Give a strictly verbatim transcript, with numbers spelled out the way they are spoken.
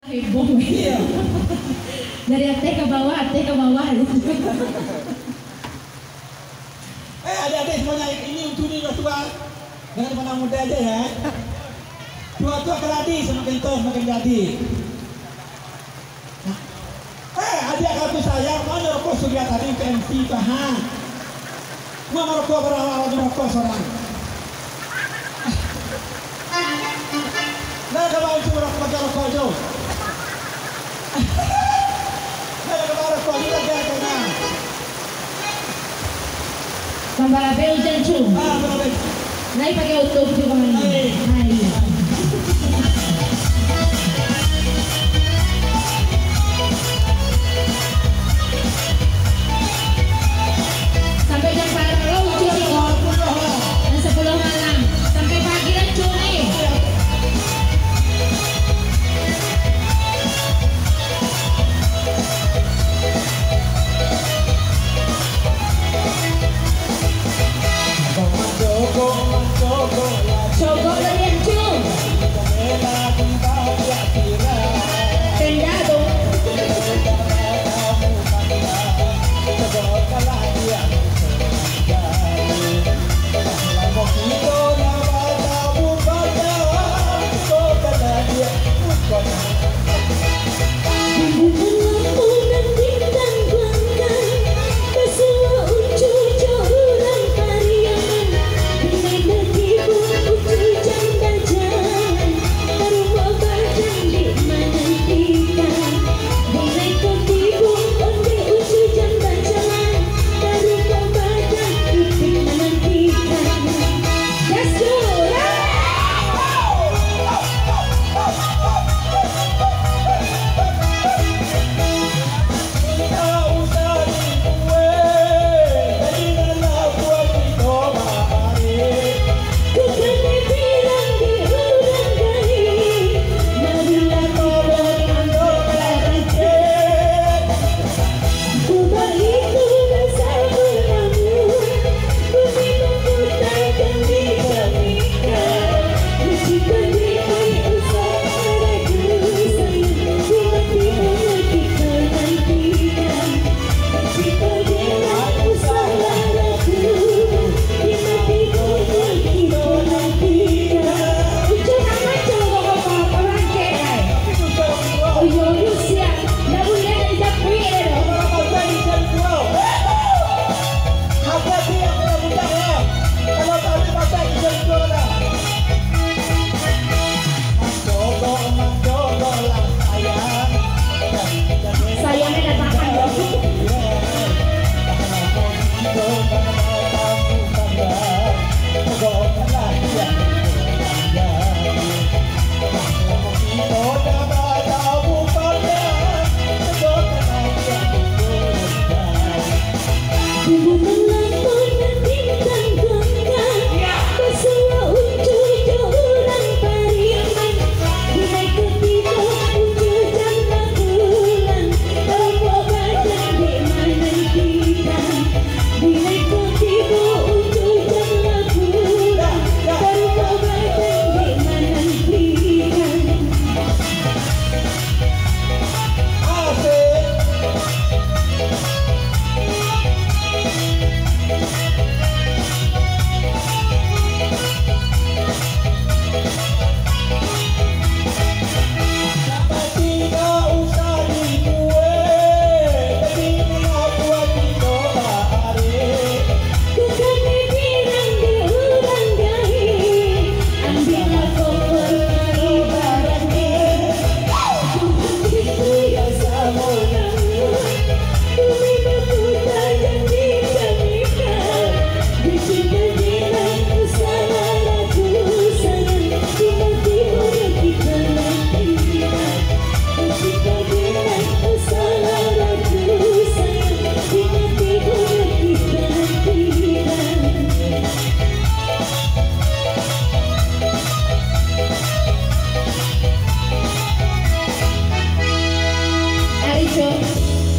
Heboh. Iyo. Dari ateh ka bawah, ateh ka bawah. Eh, adik-adik semuanya, ini untuk ni dah tua. Jangan pandang muda aja ya. Tua-tua keladi semakin tua semakin jadi. Eh, adik aku sayang, mana rokok Surya tadi ke M C tu, ha? Mana rokok, berapa rokok seorang? Nah, kalau itu rokok, pakai rokok tu. Nah, kalau rokok ni, pakai rokok ni. Bang Barabe ujan, Cung. Ah, Barabe. Lai pakai utuh tu, Bang. Lai. Lai.